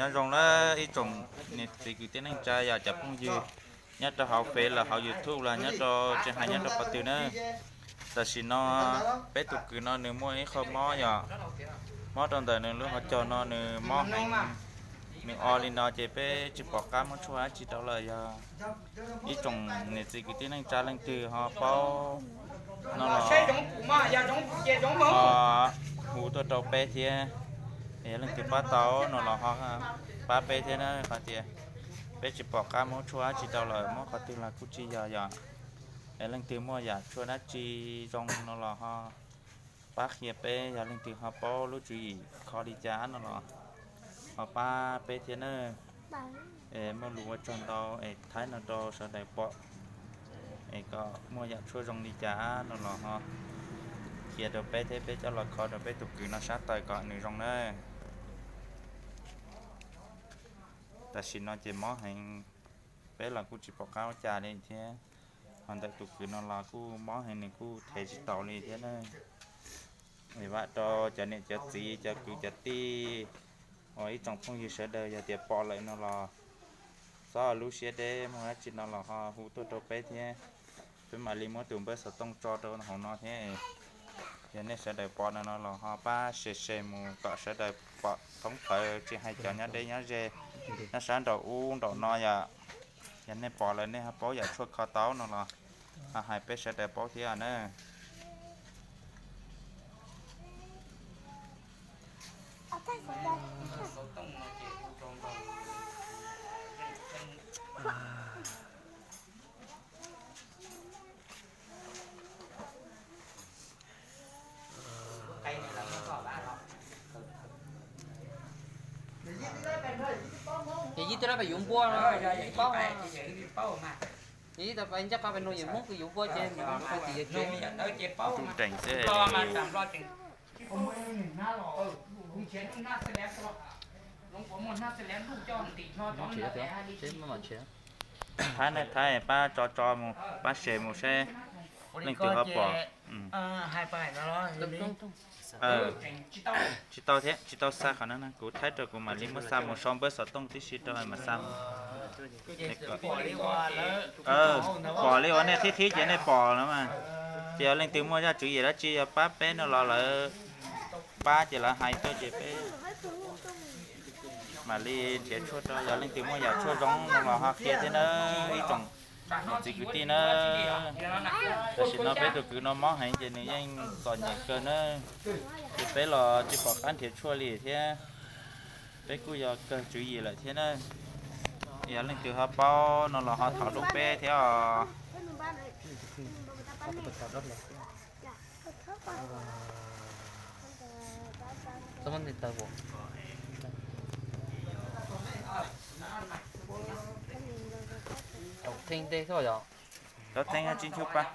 Nyob zoo na ib tsoom niam txiv kwv tij neej tsa yom, cov phooj ywg nyob rau hauv Fev los hauv YouTube los nyob rau tsis hais nyob rau qhov twg na. Tam sim no peb tus kwv no nws muaj ib qho mob yom, mob rau ntawm nws lub hauv caug no nws mob heev, nws o li no ces peb tsis pom qab muab tshuaj dab tsi rau lawm. Yog ib tsoom niam txiv kwv tij neej tsa leej twg ho paub no los ho hu tuaj rau peb thiab. Yog leej twg pab tau no los ho pab peb thiab na, qhov tias peb tsis pom qab muab tshuaj dab tsi rau lawm, muab qhov twg los kuj tsis yog yom. Yog leej twg muaj yam tshuaj dab tsi zoo no los ho pab qhia peb, yog leej twg ho paub lub tswv yim kho li cas no los ho pab peb thiab na. Es muaj lus ua tsaug ntau es thaij no rau sawv daws pom, es kom muaj yam tshuaj zoo li cas no los ho qhia rau peb thiab peb coj los kho rau peb tus kwv no sab taws kom nws zoo na. Tam sim no ces mob heev, peb los kuj tsis pom qab ua cas li thiab. Ho ntawm tus kwv no los kuj mob heev, nws kuj thev tsis taus li thiab na. Es vam rau cov niam cov txiv cov kwv cov tij uas ib tsoom phooj ywg sawv daws yog tias pom lawm no los txhob lub siab deb, muaj dab tsi no los ho hu tuaj rau peb thiab. Peb mam li muab tus npawb xov tooj tso rau hauv no thiab. Yog nej sawv daws pom no no los ho pab share share mus kom sawv daws pom thoob plaws, tsis hais cov nyob deb nyob ze, nyob sab nraum ub nraum no yom. Yog nej pom lawm nej ho paub yam tshuaj kho tau no los ho hais peb sawv daws paub thiab na. Ces yij twb lab pes yuav npua no, yij paub. Ces yij tau pes ncaj qo pes nug yawm Hmoob kws yuav npua ces mus pw tim yawg tsev. Tub nreeg xwb. Thaib ne, thaib pab tso tso mus, pab share mus seb leej twg ho pom. Tsis tau thiab, tsis tau xa qhov no, kuv thaib rau kuv mam li muab xa mus sau npawb xov tooj tib si rau mam xa mus. Pom li uas nej qhib qhib ces nej pom no mas, ces yog leej twg muaj zaj tswv yim dab tsi yog pab peb no los lawv pab ces lawv hais tuaj ces peb mam li nrhiav tshuaj rau. Yog leej twg muaj yam tshuaj zoo no los ho qhia thiab na ib tsoom niam txiv kwv tij na. Tam sim no peb tus kwv no mob heev ces nws yeej txom nyem kawg na, ces peb los tsis pom qab nrhiav tshuaj li thiab. Peb kuj yog kawg tswv yim lawm thiab na. Yog leej twg ho paub no los ho thov hlub peb thiab os. Rau theej tsis nchuj pab.